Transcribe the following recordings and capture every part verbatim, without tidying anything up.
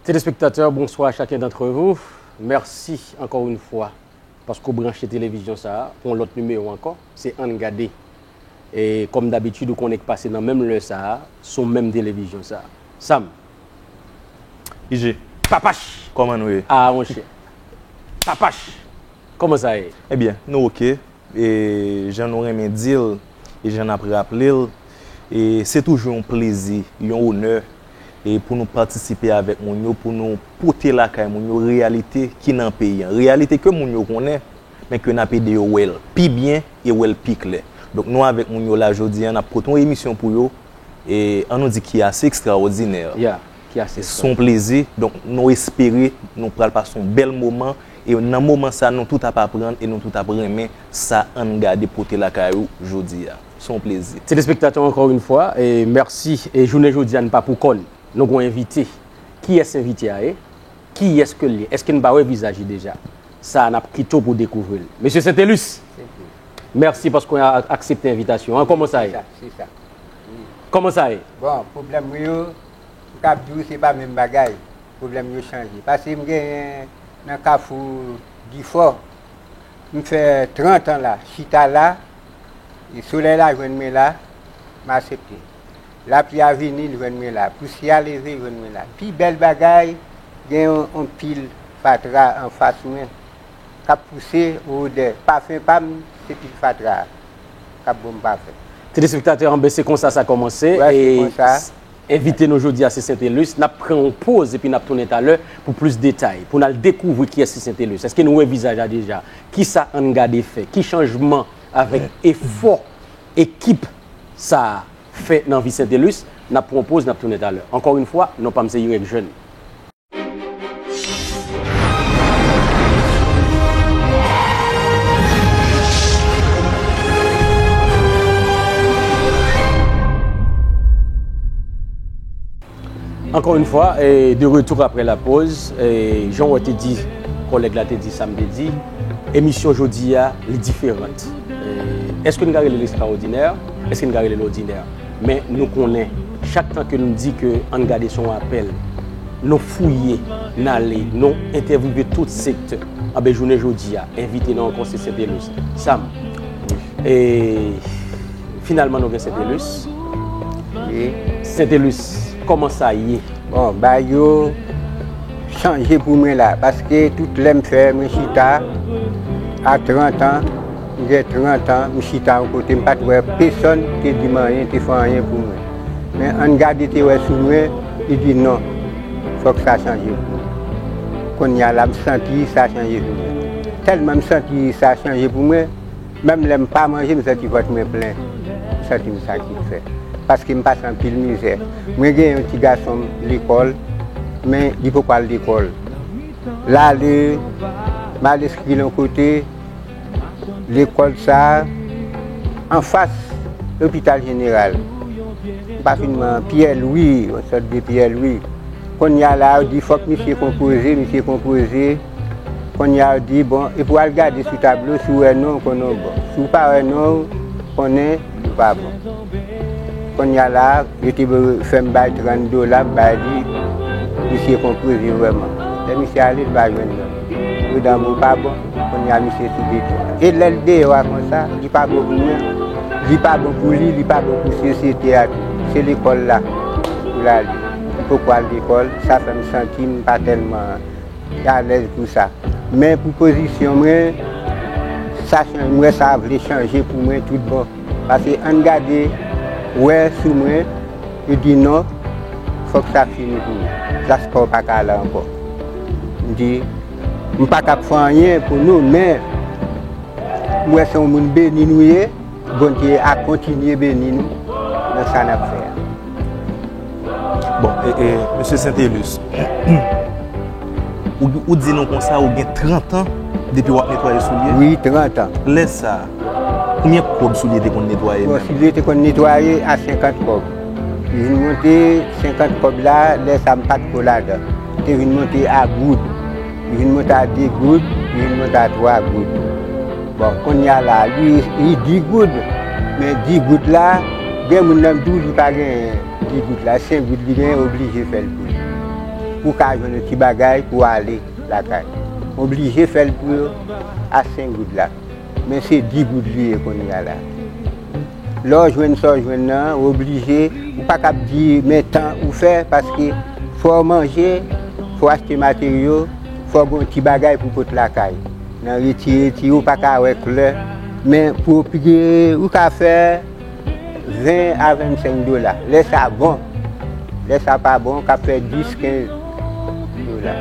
Téléspectateurs, bonsoir à chacun d'entre vous. Mèsi ankò yon fwa paske w branche televizyon sa a pou yon lòt nimewo ankò. Se Ann Gade. E kòm dabitid, ou konnen k pase nan menm lè sa a, sou menm televizyon sa a. Sam. I G. Papach! Kòman nou ye? Ah, monchè. Papach! Kòman sa ye? Ebyen, nou oke. E jan nou renmen di l, e jan n ap raple l, e se toujou yon plezi, yon onè, e pou nou patisipe avèk moun yo, pou nou pote lakay moun yo reyalite ki nan peyi an. Reyalite ke moun yo konnen, men ke n ap ede yo wè l pi byen e wè l pi klè. Donk, nou avèk moun yo la jodi a, n ap pote yon emisyon pou yo, e, ann nou di ki ase ekstraòdinè. Ya, ki ase ekstraòdinè. Se yon plezi. Donk, nou espere nou pral pase yon bèl moman. E nan moman sa, nou tout ap aprann e nou tout ap renmen sa Ann Gade pote lakay ou jodi a. Se yon plezi. Telespektatè, ankò yon fwa, e mèsi. E jounen jodi a, n pa pou kò n. Nou gon envite. Kiyès envite a ye? Kiyès ke l ye? Èske n pa wè vizaj li deja? Sa a, n ap kite w pou dekouvri l. Mesye Saintelus, mèsi paske w a-, aksepte envitasyon an. Kòman sa ye? Se sa, se sa. Wi. Kòman sa ye? Bon, pwoblèm mwen yo, m kab di w se pa menm bagay. Pwoblèm yo chanje. Pase m genyen nan Kafou Difò. M fè trant an la, chita la, e solèy la jwenn mwen la, m aksepte. Lapli a vini, l jwenn mwen la. Pousyè a leve, l jwenn mwen la. Pi bèl bagay, gen yon, yon pil fatra anfas mwen k ap pouse, odè pafen pa m, se pil fatra a k ap ban m pafen. Telespektatè, anben, se konsa sa kòmanse. Wè, se konsa. Envite nou jodi a se Saintelus. N ap pran yon poz epi n ap tounen talè pou plis detay, pou n al dekouvri kiyès ki Saintelus. Èske nou wè vizaj la deja? Kisa Ann Gade fè? Ki chanjman avèk efò ekip sa a fè nan vi Saintelus? N ap pran yon poz, n ap tounen talè. Ankò yon fwa, non pa m se Irèk Jèn. Ankò yon fwa, e, de retour après la pause, e, jan w te di, kòlèg la te di sa m te di, emisyon jodi a, li diferan. E, èske n ka rele l ekstraòdinè? Èske n ka rele l òdinè? Men nou konnen, chak tan ke nou di ke Ann Gade se yon apèl, nou fouye, n ale, nou entèvyouve tout sektè. Anben, jounen jodi a, envite nou ankò se Saintelus. Sam, e, finalman nou gen Saintelus. Wi. Saintelus, kòman sa ye? Bon, bagay yo chanje pou mwen la, paske tout lè m fè, mwen chita a trant an, m gen trant an, m chita yon kote, m pa t wè pesonn te di m anyen, te fè anyen pou mwen. Men Ann Gade te wè sou mwen, li di non, fòk sa chanje pou mwen. Kounye a la, m santi sa chanje pou mwen. Tèlman m santi sa chanje pou mwen, menm lè m pa manje, m santi vant mwen plen. M santi m satisfè. Paske m pase anpil mizè. Mwen gen yon ti gason m lekòl, men li poko al lekòl. L ale, m al enskri l yon kote, lekòl sa a, anfas lopital jeneral. M pa fin man Pyè Lwi, yon sòt de Pyè Lwi. Kounye a la, yo di fòk misye konpoze, misye konpoze. Kounye a, yo di, bon, epi w al gade sou tablo, si w wè non w, konnen w bon. Si w pa wè non w, konnen ou pa bon. Kounye a la, yo te fè m bay trant dola, m bay li, misye konpoze vrèman. Lè misye ale, l pa jwenn non. Yo di anmwe w pa bon, kounye a misye sou beton. E lè l deyò a konsa, li pa bon pou mwen, li pa bon pou li, li pa bon pou sosyete a tou. Se lekòl la pou l ale. Li poko al lekòl, sa fè m santi m pa tèlman alèz pou sa. Men pou pozisyon mwen, sa chan-, m wè sa vle chanje pou mwen tout bon. Paske Ann Gade wè sou mwen, li di non, fòk sa fini pou mwen. Plas pa w pa ka la ankò. M di, m pa kab fè anyen pou nou, men m wè se yon moun beni nou ye. Bondye a kontinye beni nou nan sa n ap fè a. Bon, e, e, mesye Saintelus, ou, ou di nou konsa, ou gen trant an depi w ap netwaye soulye? Wi, trant an. Lè sa a, konbyen kòb soulye te konn netwaye menm? Bon, soulye te konn netwaye a senkant kòb. Li vin monte senkant kòb la, lè sa a m pa t ko ladan. Li te vin monte a goud. Li vin monte a de goud, li vin monte a twa goud. Bon, kounye a la, li, li dis goud. Men dis goud la, gen moun nan m di w li pa genyen dis goud la, senk goud li genyen, oblije fè l pou li. pou w ka jwenn yon ti bagay pou w ale lakay. Oblije fè l pou yo a senk goud la. Men se dis goud li ye kounye a la. Lè w jwenn sa w jwenn nan, w oblije, ou pa kab di men tan ou fè, paske fò w manje, fò w achte materyo, fò w gen yon ti bagay pou w pot lakay. Nan retire ti, ou pa ka wè klè, men pou w pike, ou ka fè ven a vennsenk dola. Lè sa bon. Lè sa pa bon, k ap fè dis, kenz dola.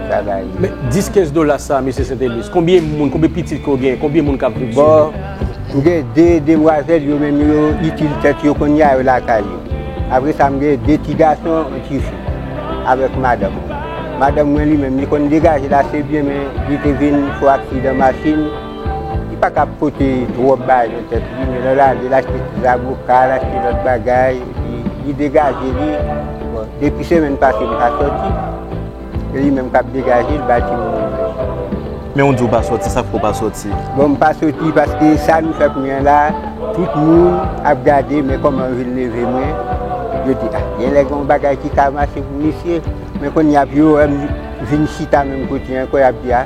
Sa bay. Men dis, kenz dola sa, mesye Saintelus, konbyen moun, konbyen pitit ke w gen, konbyen moun k ap viv sou li? Bon, m gen de demwazèl, yo menm yo itil tèt yo kounye a, yo lakay yo. Apre sa, m gen de ti gason, yon ti fi, avèk madanm mwen. Madanm mwen li menm, li konn degaje l ase byen, men li te vin fè aksidan machin, li pa ka pote twòp bagay nan tèt li, men lè l ale, l achte ti zaboka, l achte lòt bagay, epi li degaje li. Bon, depi semèn pase, m pa sòti. E li menm k ap degaje l, bay timoun yo manje. Men w di w pa sòti, sa k fè w pa sòti? Bon, m pa sòti paske sa nou fè kounye a la, tout moun ap gade, men kòman yo vin leve mwen, yo di, a, genlè gen yon bagay ki ka mache pou misye. Men kounye a, pou yo wè m vin chita menm kote ankò, y ap di, a,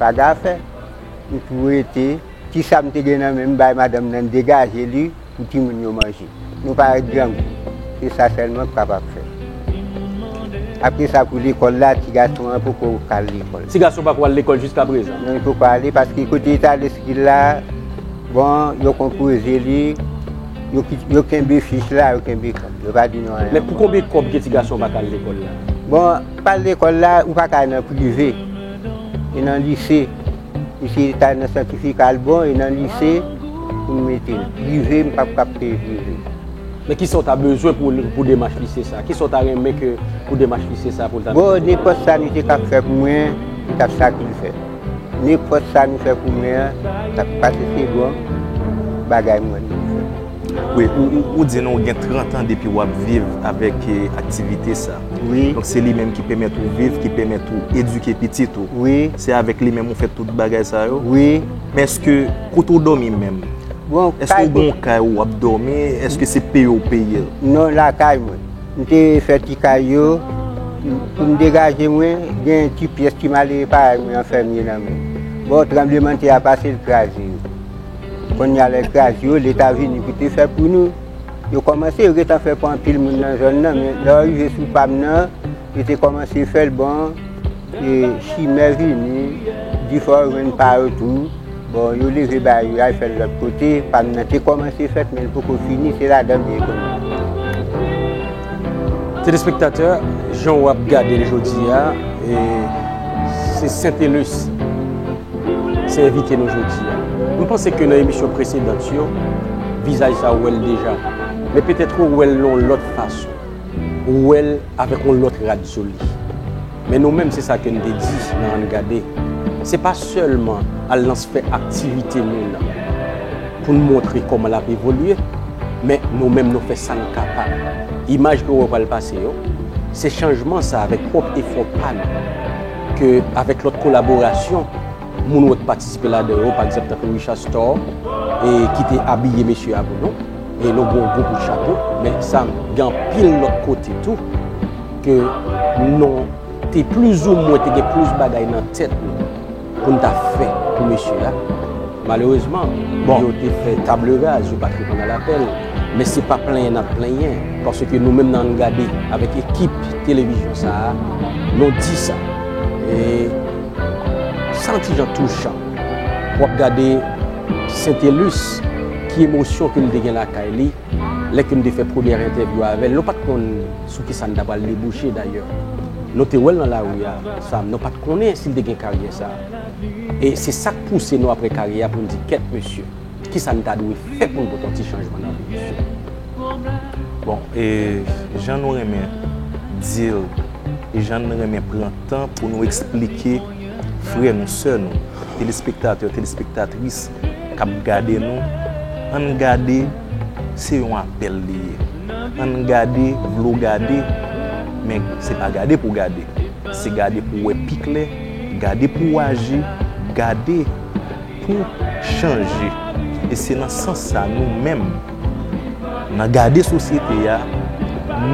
pa gen afè. M tou rete. Ti sa m te gen nan men m, bay madanm nan degaje li pou timoun yo manje. Nou pa grangou. Se sa sèlman k kapab fè. Apre sa, pou lekòl la, ti gason an poko ka al lekòl. Ti gason pako al lekòl jiskaprezan? Non, li poko ale, paske kote li t al eskil la, bon, yo konpoze li, yo ki-, yo kenbe fich la, yo kenbe kòb. Yo pa di nou anyen ankò. Men pou konbyen kòb ke ti gason pa ka al lekòl la? Bon, pa al lekòl la, ou pa ka al nan prive. E nan lise, misye ta nan syantifik al bon, e nan lise, pou m mete l. Prive, m p ap, p ap peye prive. Men kisa w ta bezwen pou, pou demach lise sa? Kisa w ta renmen ke pou demach lise sa pou l ta... Bon, nenpòt sa misye t ap fè pou mwen, m t ap sakrifiye. Nenpòt sa nou fè pou mwen an, n ap pase se bon bagay mwen nou fè. Wi, ou, ou, ou di nou gen trant an depi w ap viv avèk, eh, aktivite sa. Wi. Donk se li menm ki pèmèt ou viv, ki pèmèt ou edike pitit ou. Wi. Se avèk li menm ou fè tout bagay sa yo? Wi. Men èske kote w dòmi menm? Bon, èske w gen yon kay ou ap dòmi? Èske se peye w peye l? Non, lakay mwen. M te fè ti kay yo, pou m degaje mwen, gen ti pyès ti malere parèy mwen an fèmye nan men. Bon, tranblemanntè a pase, l kraze yo. Kounye a lè l kraze yo, Leta vini pou te fè pou nou. Yo kòmanse, yo gentan fè pou anpil moun nan zòn nan, men lè yo rive sou pa m nan, yo te kòmanse fè l bon. E chimè vini, di fò yo jwenn pa yo tou. Bon, yo leve bagay yo, y al fè l lòt kote. Pa m nan te kòmanse fèt, men l poko fini, se ladan m ye kounye a. Telespektatè, jan w ap gade l jodi a, e, se Saintelus, se envite nou jodi a. M panse ke nan emisyon presedan yo, vizaj sa ou wè l deja. Men petèt ou wè l yon lòt fason. Ou wè l avèk yon lòt rad sou li. Men nou menm, se sa ke n te di nan Ann Gade. Se pa sèlman al nan sfè aktivite moun nan pou n montre kòman l ap evolye, men nou menm, nou fè sa n kapab. Imaj ke w wè pral pase yo, se chanjman sa avèk pwòp efò pa nou, ke avèk lòt kolaborasyon, moun wòt patisipe ladan yo, pa egzanp, tankou Richard Store, e ki te abiye mesye a pou nou. E nou gen yon gwo kout chapo, men sa gen anpil lòt kote tou, ke nou te plizoumwen te gen plis bagay nan tèt nou pou n ta fè pou mesye a. Malerezman, bon, yo te fè table rase, yo pa t reponn a lapèl. Men se pa plenyen n ap plenyen, paske nou menm nan Ann Gade, avèk ekip televizyon sa a, nou di sa. E sa yon ti jan touchan. W ap gade Saintelus, ki emosyon ke l te gen lakay li, lè ke n te fè premyè entèvyou avè l. Nou pa t konn sou ki sa n ta pral debouche, dayè. Nou te wè l nan lari a, sa, nou pa t konnen si l te gen karyè sa. E se sa k pouse nou apre karyè a pou n di, kèt mesye, ki sa n ta dwe fè pou n pote yon ti chanjman nan vi misye? Bon, e jan nou renmen di l, e jan n renmen pran tan pou nou eksplike frè nou, sè nou, telespektatè, telespektatris k ap gade nou, Ann Gade, se yon apèl li ye. Ann Gade, vle w gade, men se pa gade pou w gade. Se gade pou w wè pi klè, gade pou w aji, gade pou chanje. E se nan sans sa nou menm, nan Gade Sosyete a,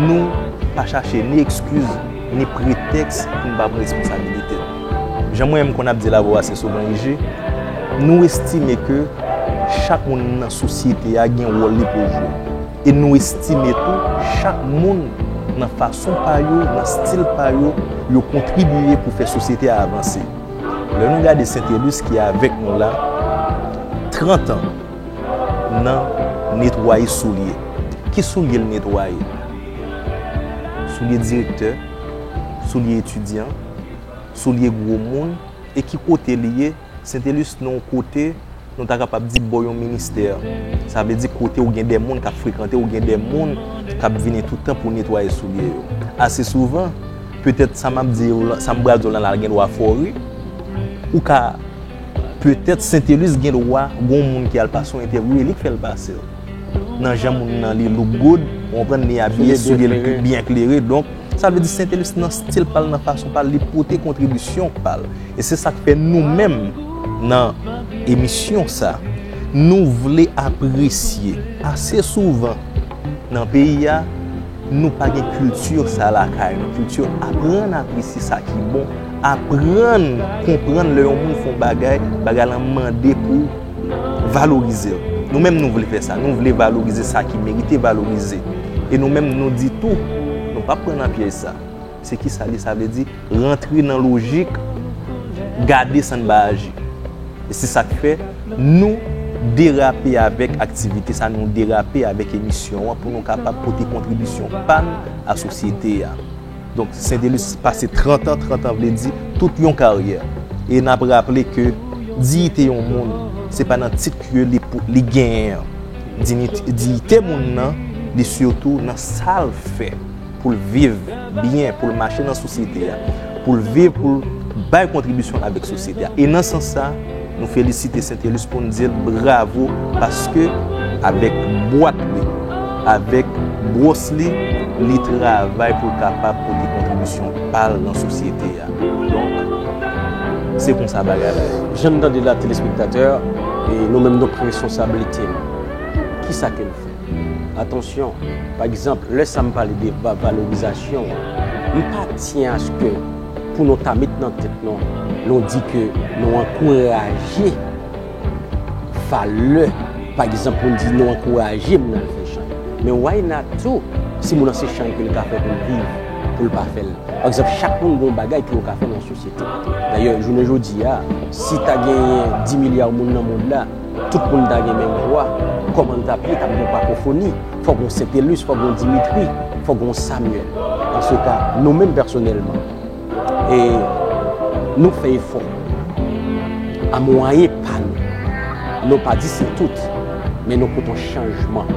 nou pa chache ni ekskiz, ni pretèks pou n pa pran responsabilite n. Jan mwen menm konn ap di l avè w ase souvan, I G, nou estime ke chak moun nan sosyete a gen wòl li pou l jwe. E nou estime tou, chak moun nan fason pa yo, nan stil pa yo, yo kontribye pou fè sosyete a avanse. Lè nou gade Saintelus ki avèk nou la, trant an nan netwaye soulye. Ki soulye l netwaye? Soulye direktè, soulye etidyan, soulye gwo moun, e ki kote li ye? Saintelus nan yon kote, nou ta kapab di bò yon ministè. Sa vle di kote ou gen de moun k ap frekante, ou gen de moun k ap vini tout tan pou netwaye soulye yo. Ase souvan, petèt sa m ap di yo la, sa m pral di w la, l gen dwa fò ri. Ou ka, petèt Saintelus gen dwa, gon moun ki al pase yon entèvyou, e li k fè l pase l. Nan jan moun nan li look good, ou konprann, li abiye, soulye l byen klere. Donk, sa vle di Saintelus nan stil pa l, nan fason pa l, li pote kontribisyon pa l. E se sa k fè nou menm nan emisyon sa, nou vle apresye. Ase souvan nan peyi a, nou pa gen kilti sa lakay nou. Kilti aprann apresye sa ki bon, aprann konprann lè yon moun fè yon bagay, bagay lan mande pou valorize l. Nou menm nou vle fè sa, nou vle valorize sa ki merite valorize. E nou menm nou di tou, nou p ap pran nan pyèj sa. Se kisa li, sa vle di rantre nan lojik gade san n pa aji. E se sa k fè nou derape avèk aktivite sa, nou derape avèk emisyon an pou nou kapab pote kontribisyon pa n a sosyete a. Donk, Saintelus pase trant an, trant an vle di tout yon karyè. E n ap raple ke diyite yon moun, se pa nan tit ke li, pou, li genyen an. Dinit-, diyite moun nan, li sitou nan sa l fè pou l viv byen, pou l mache nan sosyete a, pou l viv, pou l bay kontribisyon avèk sosyete a. E nan sans sa, nou felisite Saintelus pou n di l bravo, paske avèk bwat li, avèk bwòs li, li travay pou l kapab pote kontribisyon pa l nan sosyete a. Donk, se konsa bagay la ye. Jan n tande la, telespektatè, e nou menm nou pran responsablite nou. Kisa ke n fè? Atansyon, pa egzanp, lè sa m pale de va-, valorizasyon an, m pa tyen aske pou nou ta met nan tèt nou, nou di ke nou ankouraje valè, pa egzanp, pou n di nou ankouraje moun nan al fè chay. Men why not tou, si moun nan se chay ke l ka fè pou l viv, pou l pa fè l? Pa egzanp, chak moun gen yon bagay ke yo ka fè nan sosyete. Dayè, jounen jodi a, si ta genyen dis milya moun nan mond la, tout moun ta gen menm vwa, kòman n t ap ye? T ap gen yon kakofoni. Fòk gen yon Saintelus, fòk gen yon Dimitri, fòk gen yon Samuel. Antoulèka, nou menm pèsonèlman, e nou fè efò a mwayen pa nou. Nou pa di se tout, men nou pote yon chanjman.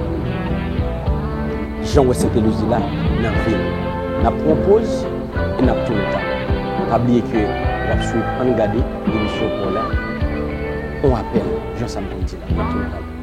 Jan w wè Saintelus di la, n ap vini. N ap pran yon poz e n ap tounen tabou. Pa bliye ke w ap swiv Ann Gade, emisyon pa w la, yon apèl, jan sa m konn di la, n ap tounen tabou.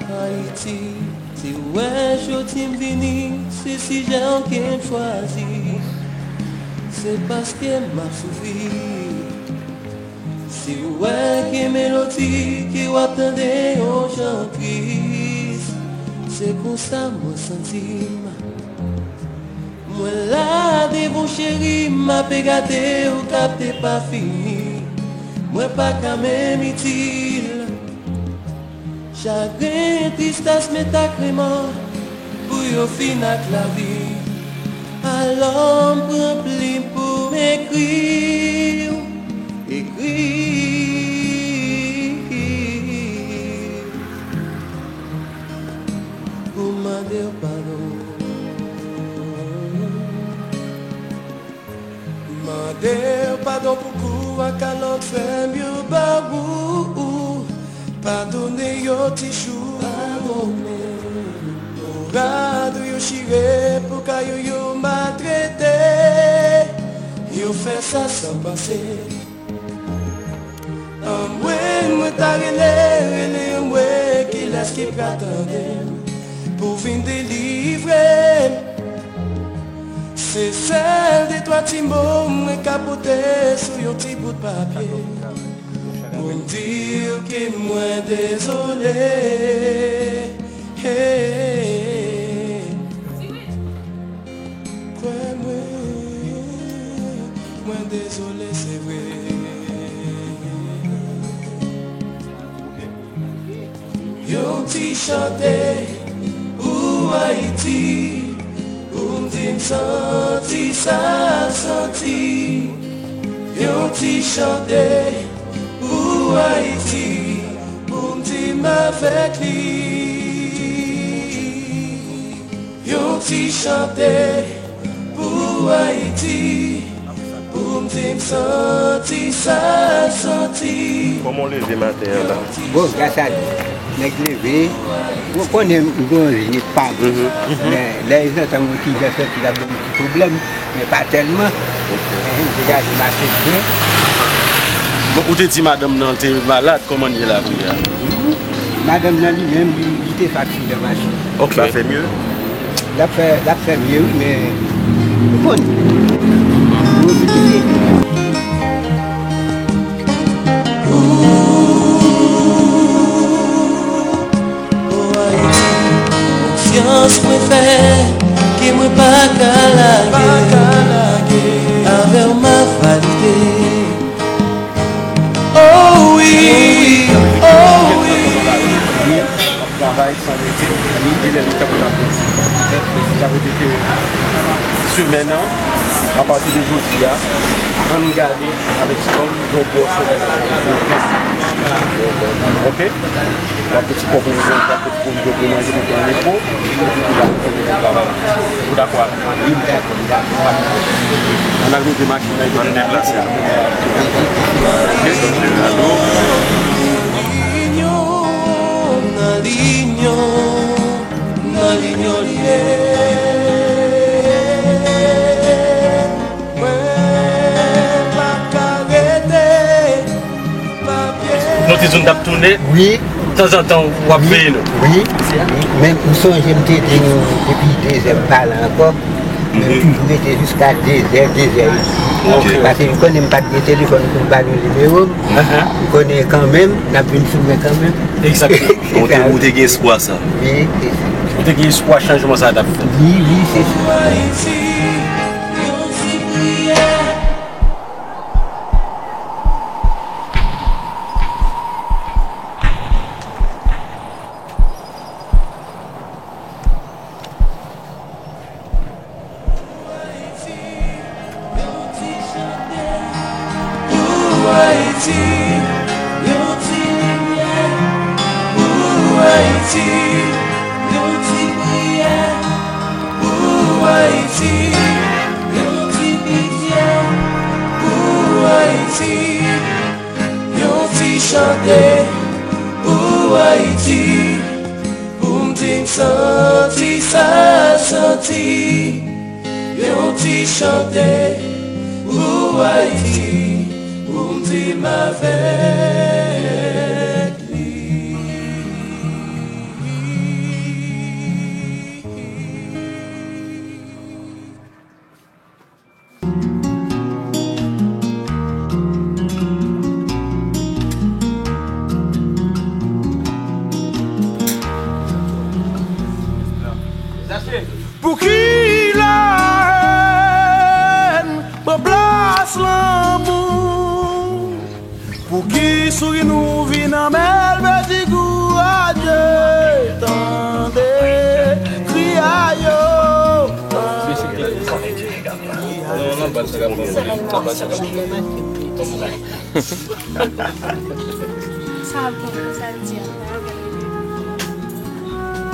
Ayiti, si w wè jodi m vini, se sijè w ke m chwazi. Se paske m ap soufri. Si w wè gen melodi ke w ap tande yon jan tris, se konsa mwen santi m. Mwen la devan w cheri, m ape gade w k ap te pa fini. Mwen pa ka menm itil. Chagren, tristès, men ta kreman pou yo fin ak lavi. Alò m pran plim pou m ekri w, ekri w, pou mande w padon. Twa kalòt frè m yo ba ou, padone yo ti chou. Padone. Pou rad ou yo chire, pou kay ou yo maltrete, yo fè sa san panse. Anmwe, mwen ta rele, rele anmwe, kilès ki pral tande m pou vin delivre m? Se sèl de twa ti mo mwen ka pote sou yon ti bout papye. Pou m di w ke mwen dezole. Hey. Kwè mwen, mwen dezole, se vre. Yon ti chante pou Ayiti, pou m di m santi sa l santi. Yon ti chante pou Ayiti, pou m di m avèk li. Yon ti chante pou Ayiti, pou m di m santi sa l santi. Kòman w leve maten an la? Bon, gras a Dye. Nèg leve. Ou konnen m gen yon zye pa m. Mhm. Men lè zantan yon ti zye soti l ap ban m ti pwoblèm, men pa tèlman. Ok. Men m degaje mache byen. Bon, ou te di madanm nan te malad, kòman l ye la kounye a? Madanm nan li menm, li, li te fè aksidan machin. Ok. L ap fè mye? L ap fè, l ap fè mye, wi, men ou konn. Ou oblije. O Ayiti, konfyans mwen fè, ke mwen pa ka lage. Avè w m ap valide. Oh wi, oh wi. Ap travay san rete, e lè nou t ap rete, sa vle di ke semèn nan, apati de jodi a, ann gade avèk kòm yon bò semèn nan. Oke? W ap fè ti kòb ou, w ap fè ti kòb ou pou manje, pou pran repo, epi pou la, pou travay. Ou dakò avè m? Wi, m dakò, m dakò. Ann al mete machin nan, ann deplase l. Nan linyon, nan linyon, nan linyon li ye. Mwen pa ka rete. Nou te di w n t ap tounen. Wi. Tanzantan, w ap veye nou. Wi. Wi. Men m sonje m te di nou depi de zè m pa la ankò. Men m toujou rete jiska de zè, de zè. Ok. Paske m konnen m pa t gen telefòn pou m ba nou nimewo m. M konnen kanmenm, n ap vin sou mwen kanmenm. Egzakteman. Ou te, ou te gen espwa sa. Wi, se sa. Ou te gen espwa chanjman sa a t ap fèt. Wi, wi, se sa. Pou Ayiti, yon ti limyè. Pou Ayiti, yon ti priyè. Pou Ayiti, yon ti pitye. Pou Ayiti, yon ti chante. Pou Ayiti, pou m di m santi sa l santi. Yon ti chante pou Ayiti, pou m di m avèk li. Pouki lè n pran plas lanmou? Pouki souri nou vin anmèl vèti kou adye? Tande kri a yo. Sa bon, sa l di a.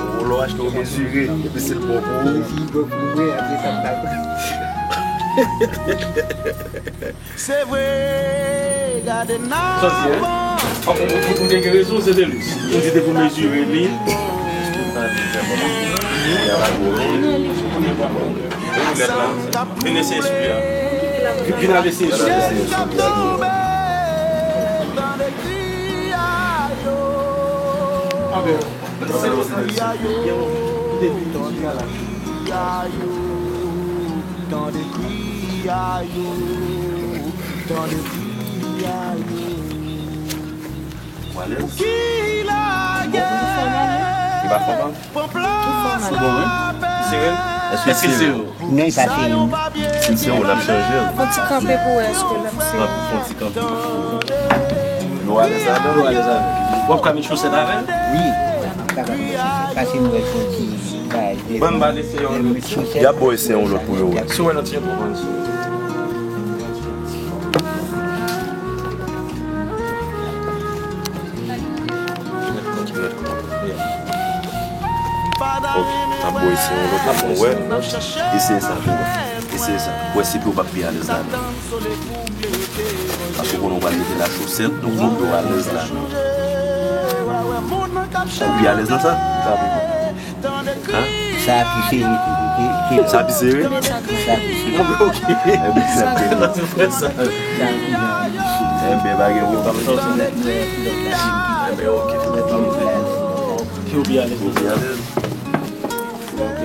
Ou lè w achte, w mezire, epi se l bon pou ou. Se vre. Santi, en? Ou, ou, ou te gen rezon, se te li. Ou di te pou mezire li. Vin eseye sou pye a. Vin al eseye sou pye a. Tande kri a yo, tande kri a yo, tande kri a yo. Pou ki lagè pran plas lapè? Èske l serye? Non, li pa serye. Si l serye, l ap chanje l. Fon ti kanpe pou wè èske l ap serye. Fon ti kanpe. Nou alèz ladan, nou alèz avè l. W ap ka met chosèt avè l? Wi. Pase nou wè fon ti bagay. Ban m ba l eseye yon lòt. Y ap ba w eseye yon lòt pou yo wè. Si w wè nan ti konprann. Ok, n ap ba w eseye yon lòt la pou w wè. Eseye sa pou w wè. Eseye sa. Pou w wè si pye w p ap pi alèz ladan. Paske w konnen w pral mete lachosèt, donk fò pye w alèz ladan. Ou pi alèz nan sa? Sa pi bon. Hein? Sa pi sere tou, ok? Sa pi sere? Sa pi sere. Ok. Enben, sa pi bon. Sa pi bon. Enben, pa gen pwoblèm. Enben, ok. Ou pi alèz. Ou pi alèz. Ok.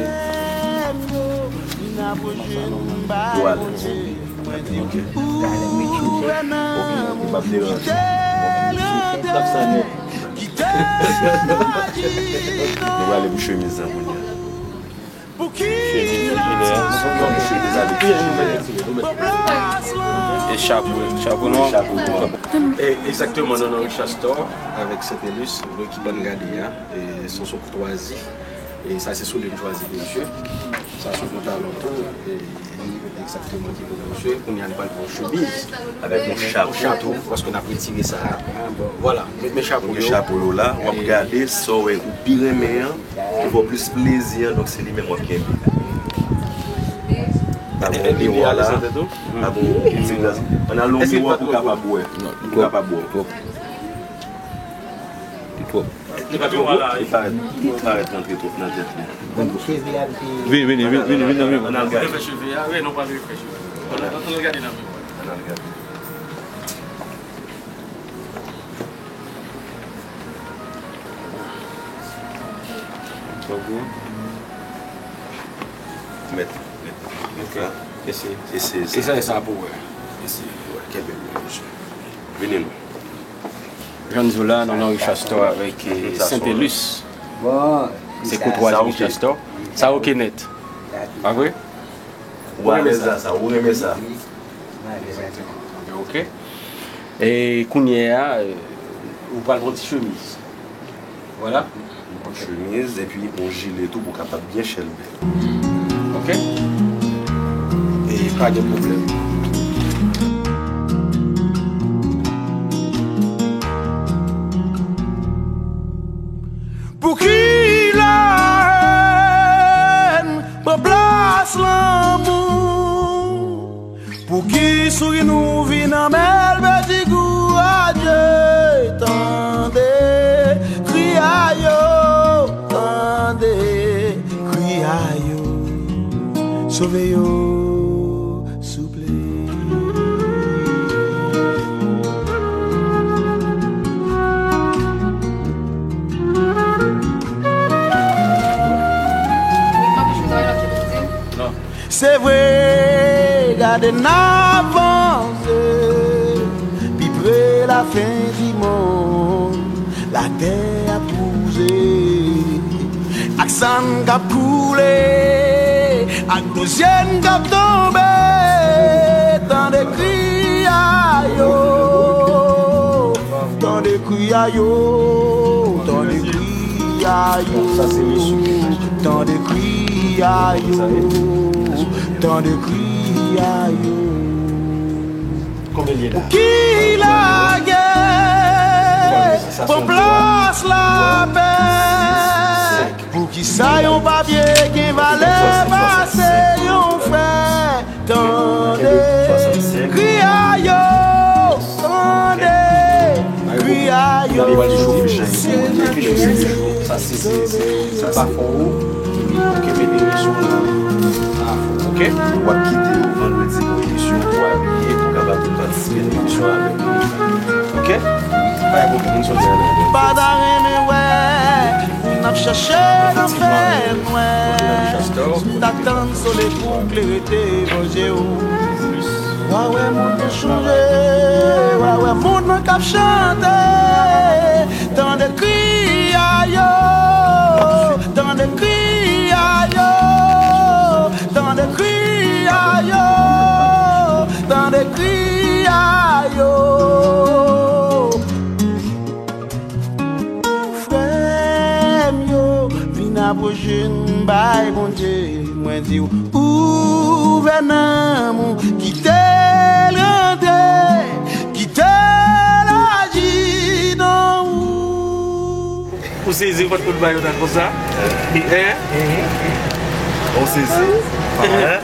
Ou alèz. Ok. Ok, ok, p ap deranje. Tap sa nèt. Nou prale pou chemiz lan kounye a. Chemiz, chemiz avèk chemiz. E chapo, chapo nwa. Chapo nwa. E, egzakteman, nou nan Richard Store avèk Saint Elus, nou ki bann gade a. E, se yon koutwazi. E sa se soulye m chwazi pou misye. Sa se yon pantalon tou. E, egzakteman ki pou misye. Kounye a nou pral pran chemiz avèk yon chapo tou, paske n ap retire sa a. Vwala, met men chapo yo. Chapo yo la, w ap gade sa w wè ou pi renmen an, ki fè w plis plezi an, donk se li menm w ap kenbe. Avèk miwa la, avèk yon ti glas. Ann al nan miwa pou w kapab wè. Pou w kapab wè. Li twòp. Li parèt, li parèt rantre twòp nan tèt li. Vini, vini, vini, vini, vini nan miwa. Ann al gade. Refè cheve a, wi, nou pral refè cheve. Ann al gade nan miwa. Ann al gade. Mèt, mèt. Ok. Eseye. Eseye sa. Eseye sa pou wè. Eseye pou wè. Kenbe l byen, mesye. Vini non. Jan n di w la, nou nan Richard Store avèk, eh, Saint Elus. Bon, se koutwazi Richard Store. Sa oke nèt. Pa vre? Ou renmen sa, sa, ou renmen sa. Ok. E kounye a, eh, ou pral pran ti chemiz. Vwala. Yon chemiz epi yon jile tou pou w kapab byen chèlbè. Ok? E pa gen pwoblèm. Pou ki la hèn pran plas lanmou? Pouki souri nou vin anmèl pèdi gou a Dye? Tande kri a yo, tande kri a yo, sove yo, souple. Se vre, gade n ap vanse, pi pre lafen di monn, latè ap wouze, ak sann k ap koule, ak dlo zye n k ap tonbe, tande kri a yo, tande kri a yo, tande kri a yo, tande kri a yo, tande kri a yo. Ki lagè pran plas lapè? Poukisa yon papye gen valè pase yon frè? Tande kri a yo, tande Sa se, se, se pa fò ou, ou kenbe emisyon nan afè, ok? W ap kite yo vandredi pou emisyon pou abiye, pou kapab vin patisipe nan emisyon avèk nou. Ok? Pa gen pwoblèm, nou sòti. Pa ta renmen wè moun ap chache nan fè nwè. Ou ta tann solèy pou klere devan je w. W a wè moun nan chanje, w a wè moun nan k ap chante. Tande kri a yo, tande kri a yo, tande kri a yo, tande kri a yo. Frè m yo, vin apwoche n bay Bondye. Mwen di w, ouvè nanm ou, kite l rantre, kite l aji nan ou. Ou sezi, ou pa t konn bay yon nòt konsa? Hein? Ou sezi? Pa vre?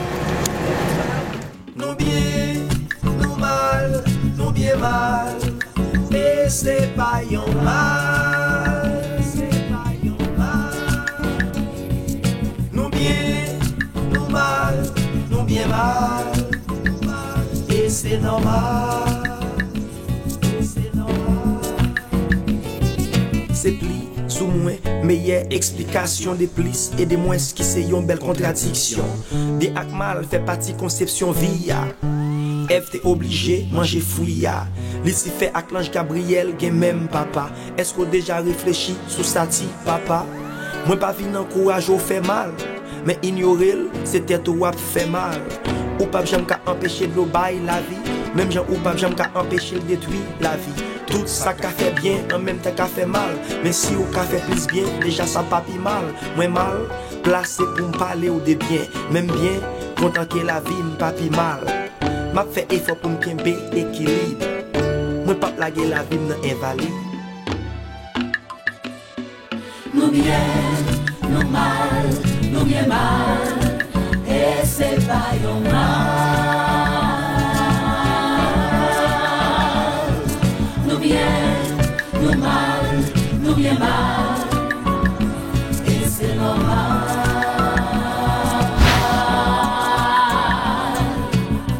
Nou byen, nou mal, nou byen mal. E se pa yon mal, se pa yon mal. Nou byen, nou mal, nou byen mal. E se nòmal, e se nòmal. Se pli sou mwen, meyè eksplikasyon de plis e de mwens ki se yon bèl kontradiksyon. Byen ak mal fè pati konsepsyon vi a. Èv te oblije manje fwi a. Lisifè ak lanj Gabriyèl gen menm papa. Èske w deja reflechi sou stati papa? Mwen pa vin ankouraje w fè mal, men inyore l, se tèt ou w ap fè mal. Ou p ap janm ka anpeche dlo bay lavi, menm jan ou p ap janm ka anpeche l detwi lavi. Tout sa k ka fè byen an menm tan ka fè mal, men si w ka fè plis byen, deja sa pa pi mal. Mwen mal plase pou m pale w de byen, menm byen kontan ke lavi m pa pi mal. M ap fè efò pou m kenbe ekilib. Mwen p ap lage lavi m nan envalid. Nou byen, nou mal, nou byen mal, e se pa yon mal. Nou byen, nou mal, nou byen mal, e se nòmal.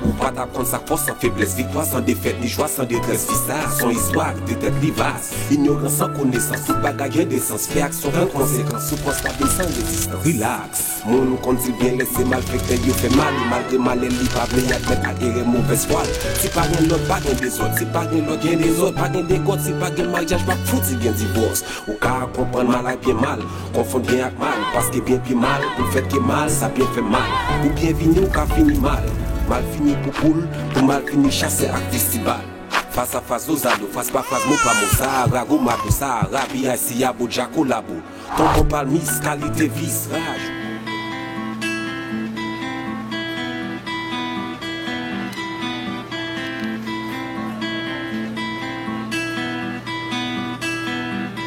Ou pa t ap konn sa k fòs an feblès, viktwa san defèt, ni jwa san detrès. Vi sa a s on istwa ak de tèt li vas. Inyorans san konesans, tout bagay gen de sans. Fè aksyon pran konsekans, soufrans pa vin san rezistans. Rilaks, moun konn di l byen lè se malfektè yo fè mal. E malgre malè l, li pa vle admèt ak erè movèz fwa l. Si pa gen lòd, pa gen dezòd. Si pa gen lòd, gen dezòd. Pa gen degòd, si pa gen maryaj, p ap fouti gen divòs. Ou ka konprann mal ak byen mal, konfonn byen ak mal, paske byen pi mal pou fèt ke mal, sa byen fè mal. Ou byen vini, ou ka fini mal. Mal fini pou poul, pou mal fini chasè ak festibal. Fas a fas, dozado, fas pa fas, mo pa mo, Sahara, Gomado, Sahara, B I C, Yabo, Dja, Kolabo. Tonton Palmis, kalite vis, raj.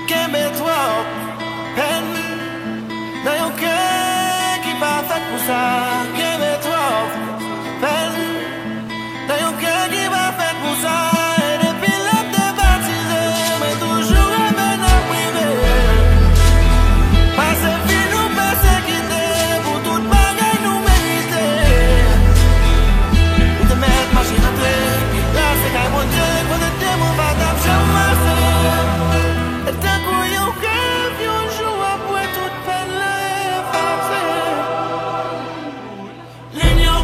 Kenbe twòp pèn nan yon kè ki pa fèt pou sa. Kenbe twòp pèn nan yon kè ki pa fèt pou sa. E depi lè m te batize, mwen toujou reve n ap rive. Pase vi nou pèsekite pou tout bagay nou merite. Ou te mèt mache rantre, la se kay Bondye, kote demon pa t ap janm pase. E tankou yon rèv, yon jou w ap wè tout pèn lan efase. Linyon,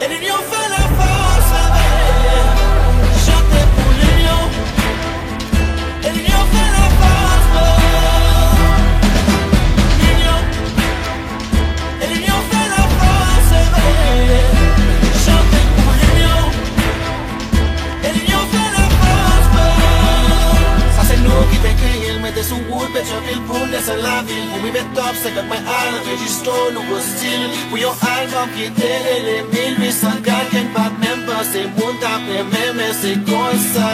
e linyon fè lafòs, leve, chante pou linyon. E linyon fè lafòs, oh. Linyon, e linyon fè lafòs, leve, chante pou linyon. E linyon fè lafòs, oh. Sa se nou ki te kreye l, mete sou wout Petyonvil pou desann lavil, pou rive top senkant mwen al anregistre nouvo stil. Pou yon album ki te rele mil uit san kat, ke m pa t menm panse moun t ap renmen, men se konsa.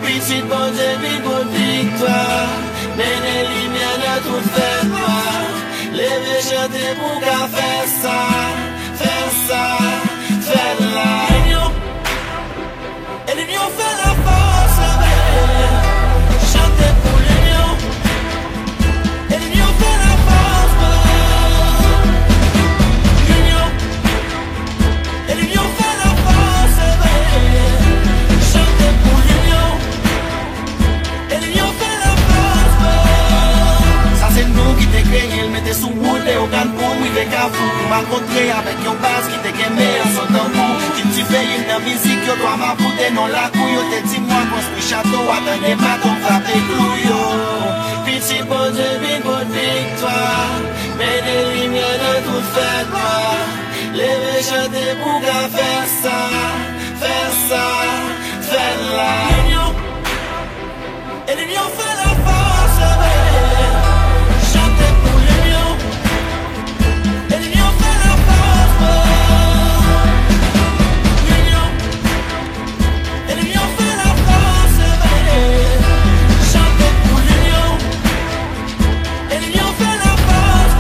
Pitit Bondye vin pote viktwa, mennen limyè nan tout fènwa. Leve chante pou w ka fè sa, fè sa, fè l la. Linyon, e linyon fè lafòs, leve, chante Kontre avèk yon baz ki te gen meyè son tanbou. Kilti peyi m nan mizik yo, twa mapou te non lakou yo. Te di mwen konstwi chato a, tande maton frape klou yo. Piti Bondye vin pote viktwa, mennen limyè nan tout fènwa. Leve chante pou ka fè sa, fè sa, fè l la. Linyon, e linyon fè lafòs, chante pou linyon. E linyon fè lafòs, linyon. E linyon fè lafòs, chante pou linyon. E linyon fè lafòs,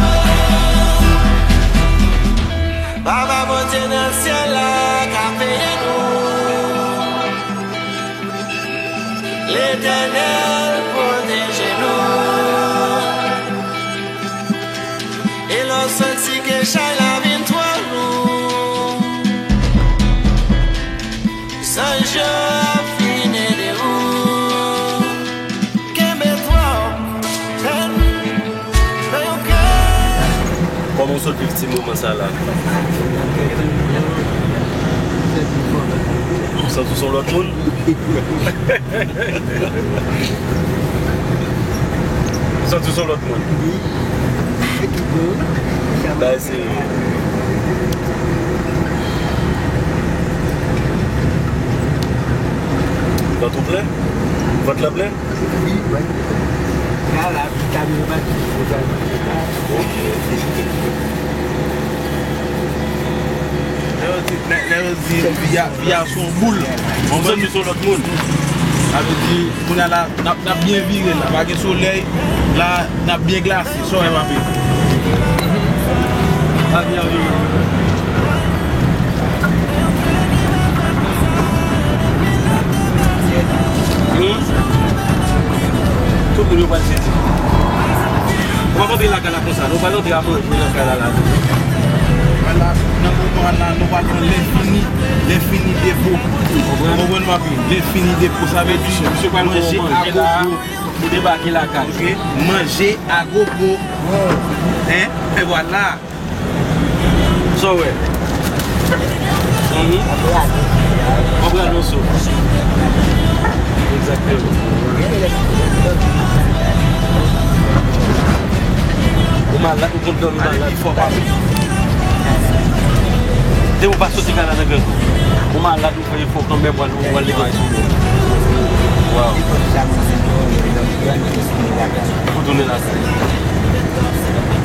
Papa Bondye nan syèl la ka peye nou. Letènèl pwoteje nou. E lè w santi ke chay la vin twò lou, zanj yo ap vin ede ou. Kenbe twò fèm nan yon kè. Kòman w sot viv ti moman sa la? Ou santi w se yon lòt moun? Ou santi w se yon lòt moun? Bagay serye. Vant ou plen? Vant lan plen? Wi, wi. La, la, vitamin yo pa di pou sa. Ok. Lè yo di, lè, lè yo di, vi a, vi a se yon boul. Ou santi w se yon lòt moun? Sa vle di, kounye a la, n ap, n ap byen vire la. Pa gen solèy, la, n ap byen glase. Sa w wè, papi? Pa byen vire. Hmm? Tout moun yo pral sezi. Ou p ap antre lakay la konsa, non, ou pral antre apre, ou lakay la la. Vwala, nan moman la, nou pral pran lè fini, lè fini depo. Ou konprann, papi? Lè fini depo, sa vle di manje agogo. Ou debake lakay. Ok, manje agogo. Hein? E vwala. Sa w wè? Mhm. Anpral moso. Egzakteman. Ou malad, ou konn dòmi malad. Depi w pa soti kay la nan grenn kou. Ou malad, ou fè efò kanmenm, w al, w al netwaye sou ou. Waw. Pou tounen lakay.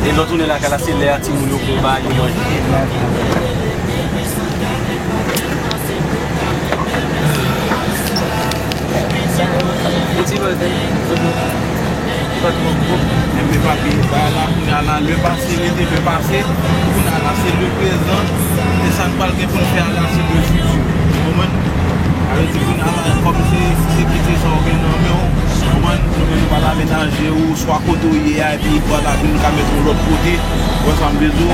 E lè w tounen lakay la, se lè a timoun yo konba, yo manje. Piti manje. Enben, papi, bagay la, kounye a la, le passé rete le passé. Kounye a la, se le prezan. E sa n pral gen pou n fè a la, se le futur. Ou konprann? Sa vle di, kounye a la, kòm se, se kite sa w gen nan men w, ou konprann? Nou menm, nou pral amenaje ou, swa kote w ye a, epi vwala, pou nou ka mete w lòt kote. Ou wè sa m vle di w?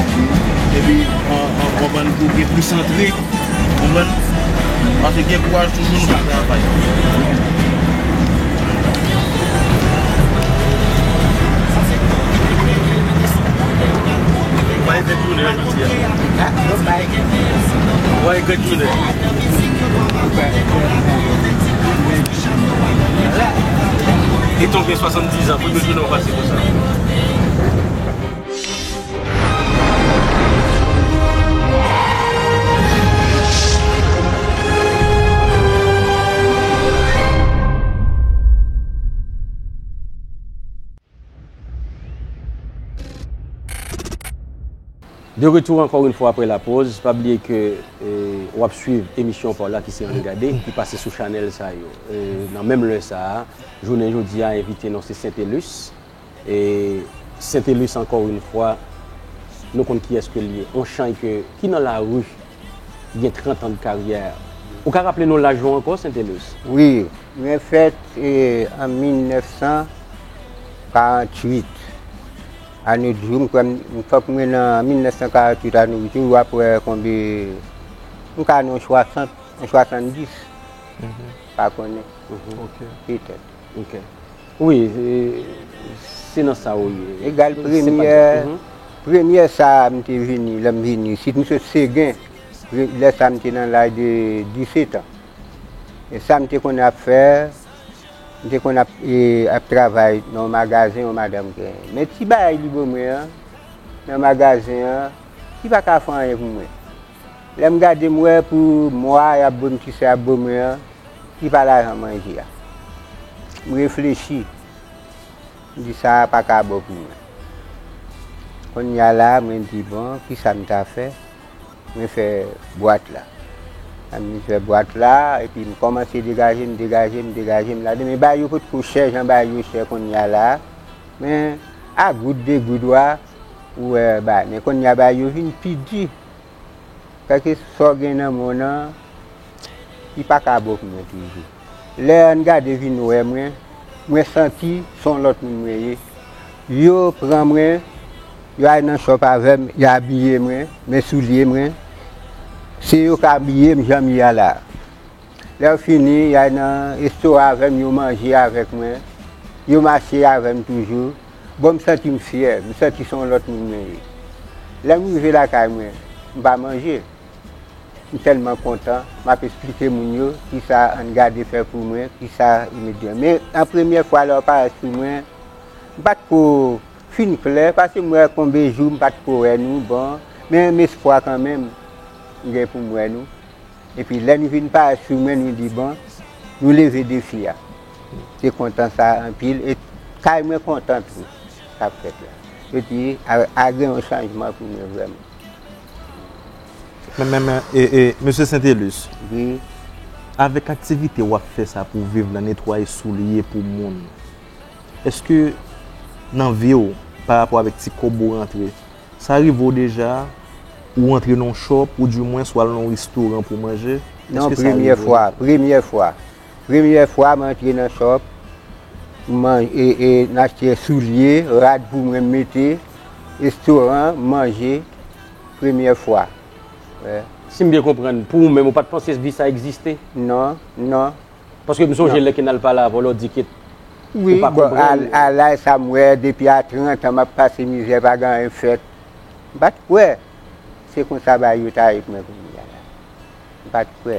Epi, an, an, ou konprann, pou gen plis antre. Konprann? Paske gen kouraj toujou, nou ka travay. Mwen egret tounen jodi a. Mwen egret tounen. Etan w gen swasanndiz an, pou nou tounen w pase konsa. De retour encore une fois après la pause. Pa bliye ke, eh, w ap swiv emisyon pa w la ki se Ann Gade, ki pase sou chanèl sa yo. Eh, nan menm lè sa a, jounen jodi a, envite nou se Saintelus. E Saintelus, encore une fois, nou konn kiyès ke l ye. On chay ke, ki nan lari, gen trant an de karyè. Ou ka raple nou laj ou ankò, Saintelus? Wi, mwen fèt, e, an mil nèf san karant uit. Ane jou, m kwè m, fòk mwen nan mil nèf san karant uit ane jou, w ap wè konbe, m ka nan swasant, swasanndis. Mhm. Pa konnen. Mhm. Ok. Petèt. Ok. Wi, e, se nan sa ou ye. Egal premyè, mhm, Premyè sa a, m te vini, lè m vini isit, m sot Segen. Pre- Lè sa a, m te nan laj de disèt an. E sa m te konn ap fè, m te konn ap, e, ap travay nan yon magazen yon madanm genyen. Men ti bagay li ban mwen an, nan magazen an, li pa ka fè anyen pou mwen. Lè m gade, m wè pou mwa y ap ban m, ti sa y ap ban mwen an, li pa lajan manje a. M reflechi. M di, "Sa a pa ka bon pou mwen." Kounye a la, mwen di, "Bon, kisa m ta fè?" Mwen fè bwat la. Lè m fè bwat la, epi m kòmanse degaje m, degaje m, degaje m ladan. Men bagay yo potko chè jan bagay yo chè kounye a la. Men a goud de goud wa, ou wè bagay. Men kounye a bagay yo vin pi di. Kèlkeswa w gen nan men w nan, li pa ka bon pou mwen toujou. Lè Ann Gade vin wè mwen, mwen santi se yon lòt moun mwen ye. Yo pran mwen, yo al nan chòp avè m, yo abiye mwen, men soulye mwen, se yo k abiye m jan m ye a la. Lè yo fini, y al nan restoran avè m, yo manje avèk mwen, yo mache avè m toujou. Bon, m santi m fyè, m santi se yon lòt moun mwen ye. Lè m rive lakay mwen, m pa manje. M tèlman kontan, m ap esplike moun yo kisa Ann Gade fè pou mwen, kisa yo met deyò. Men, nan premyè fwa lè yo parèt sou mwen, m pa t ko fin klè, paske m wè konbe jou m pa t ko wè nou, bon, men m espwa kanmenm, m gen pou m wè nou. Epi lè nou vin parèt sou mwen, nou di, "Bon, nou leve defi a." Te kontan sa anpil, e kay mwen kontan tou, sa k fèt la. Yo di, a, a gen yon chanjman pou mwen vrèman. Men, men, men, e, e, mesye Saintelus, Wi, avèk aktivite w ap fè sa pou viv lan, netwaye soulye pou moun, èske nan vi w, pa rapò avèk ti kòb ou rantre, sa rive w deja, ou antre nan yon chòp, ou dimwens ou al nan yon restoran pou manje? Non, Èske sa premyè rive w? Fwa, premyè fwa. Premyè fwa, m antre nan chòp, m man- e, e, m achte soulye, rad pou mwen mete, restoran, manje, premyè fwa. Wè. Si m byen konprann, pou ou menm, ou pa t panse vi sa egziste? Non, non. Paske m sonje lè ke n al pale avè w, lè w di ke Wi, ou pa bon, konprann. A, a laj sa m wè, depi a trant an, m ap pase mizè, pa gen anyen fèt. M pa t kwè se konsa bagay yo ta ye pou mwen kounye a la. M pa t kwè.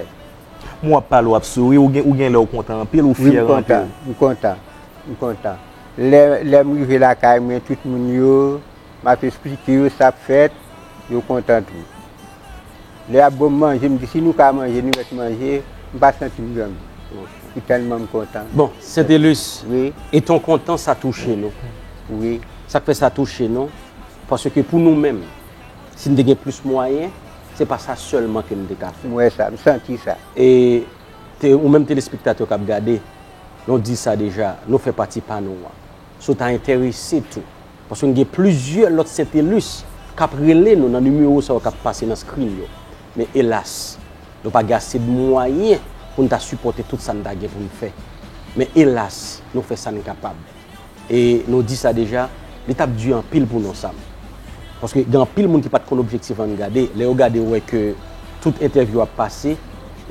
Mwen w ap pale, w ap souri, ou gen, ou gen lè w kontan anpil, ou Wi, fyè m kontan, anpil. m kontan, m kontan. Lè, lè m rive lakay mwen, tout moun yo, m ap esplike yo sa k fèt, yo kontan tou. Lè y ap ban m manje, m di, "Si nou ka manje, nou mèt manje," m pa santi m grangou. M tèlman m kontan. Bon, Saintelus, Wi, e ton kontan sa touche nou. Wi. Sa k fè sa touche nou, paske pou nou menm, si n te gen plis mwayen, se pa sa sèlman ke n te ka fè. M wè sa, m santi sa. E te, ou menm telespektatè k ap gade, nou di sa deja, nou fè pati panou an. Si w ta enterese tou, paske n gen plizyè lòt Saintelus k ap rele nou nan nimewo sa yo k ap pase nan screen yo. Men elas, nou pa gen ase de mwayen pou n ta sipòte tout sa n ta gen pou n fè. Men elas, nou fè sa n kapab. E nou di sa deja, li t ap di anpil pou nou, Sam. Paske gen anpil moun ki pa t konn objektif Ann Gade. Lè yo gade, yo wè ke tout entèvyou ap pase,